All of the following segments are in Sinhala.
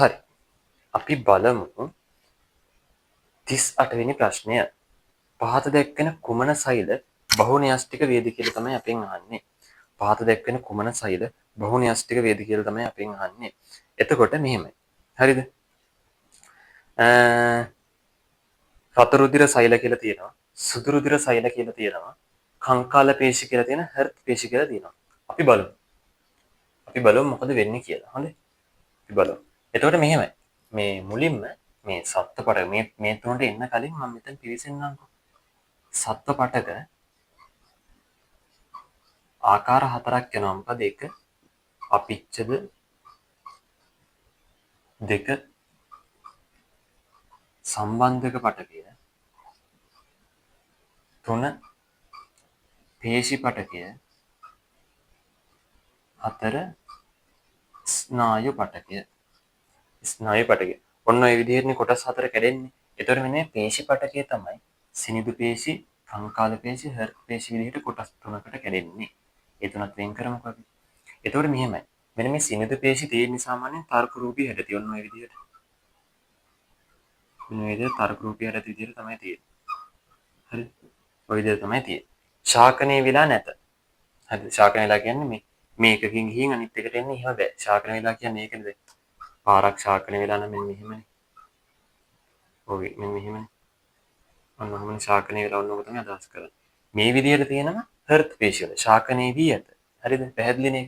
හරි. අපි බලමු 38 වෙනි ප්‍රශ්නය. පහත දැක්වෙන කුමන සෛල බහුන්‍යෂ්ටික වේද කියලා තමයි අපෙන් අහන්නේ. පහත දැක්වෙන කුමන සෛල බහුන්‍යෂ්ටික වේද කියලා තමයි අපෙන් අහන්නේ. එතකොට මෙහෙමයි. හරිද? රතු රුධිර සෛල කියලා තියෙනවා. සුදු රුධිර සෛල කියලා තියෙනවා. කංකාල පේශි කියලා තියෙන හර්ත් පේශි කියලා තියෙනවා. අපි බලමු. අපි බලමු මොකද වෙන්නේ කියලා. හොඳයි. අපි බලමු. එතකොට මෙහෙමයි. මේ මුලින්ම මේ සත්ව පටක මේ මේ තුනට එන්න කලින් මම මෙතන පිවිසෙන්නම්කෝ. සත්ව පටක ආකාර හතරක් යනවා. මොකද එක අපිච්ඡද, දෙක සම්බන්ධක පටකය, තුන පේශි පටකය, හතර ස්නායු පටකය. ස්නායු පටකය. ඔන්න ඔය විදිහටනේ කොටස් හතර කැඩෙන්නේ. එතකොට මෙන්න මේ පේශි පටකය තමයි සිනිඳු පේශි, කංකාල පේශි, හර්ත් පේශි විදිහට කොටස් තුනකට කැඩෙන්නේ. ඒ තුනත් වෙන් කරමුකෝ අපි. එතකොට මෙහෙමයි. මෙන්න මේ සිනිඳු පේශි තියෙන්නේ සාමාන්‍යයෙන් තර්ක රූපී හැඩති. ඔන්න ඔය විදිහට. මෙන්න මේ විදිහට තර්ක රූපී හැඩති විදිහට තමයි තියෙන්නේ. හරි. ඔය විදිහට තමයි තියෙන්නේ. ශාකණය වෙලා නැත. හරිද? ශාකණය වෙලා කියන්නේ මේ මේ එකකින් ගිහින් අනිත් එකට එන්නේ එහෙම බෑ. ශාකණය වෙලා කියන්නේ ඒකනේ දැන්. පාරක් ශාකණය වෙලා නම් මෙන්න මෙහෙමනේ. ඔව් මෙන්න මෙහෙමනේ. ඔන්න ඔහොමනේ ශාකණය වෙලා ඔන්න ඔක තමයි අදහස් කරන්නේ. මේ විදිහට තියෙනවා හර්ත් පේශි වල ශාකණය වී ඇත. හරිද? පැහැදිලිනේ?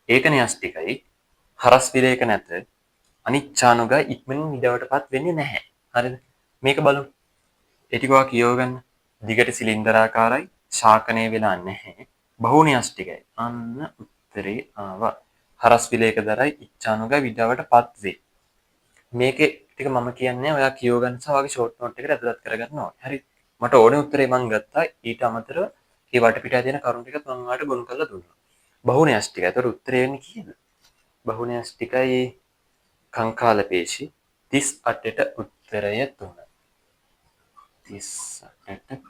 ඒක න්‍යෂ්ටිකයි. හරස් විලේඛ නැත. අනිච්ඡානුගා ඉක්මනින් විඩවටපත් වෙන්නේ නැහැ. හරිද? මේක බලමු. ඒ ටික ඔයා කියව ගන්න. දිගට සිලින්ඩරාකාරයි, ශාකණය වෙලා නැහැ. බහුන්‍යෂ්ටිකයි. අන්න උත්තරේ ආවා. හරස් විලේඛ දරයි, ඉච්ඡානුගා විඩවටපත් වේ. මේකේ ටික මම කියන්නේ ඔයා කියව ගන්න සහ ඔයාගේ ෂෝට් නෝට් එකට ඇතුළත් කරගන්න ඕනේ. හරි. මට ඕනේ උත්තරේ මං ගත්තා. ඊට අමතරව ඒ වටපිටාවේ තියෙන කරුණු ටිකත් මං ඔයාලට ගොනු කරලා දුන්නා. බහුන්‍යෂ්ටිකයි. එතකොට උත්තරේ වෙන්නේ කීයද? බහුන්‍යෂ්ටිකයි කංකාල පේශි 38ට උත්තරය 3. 38ට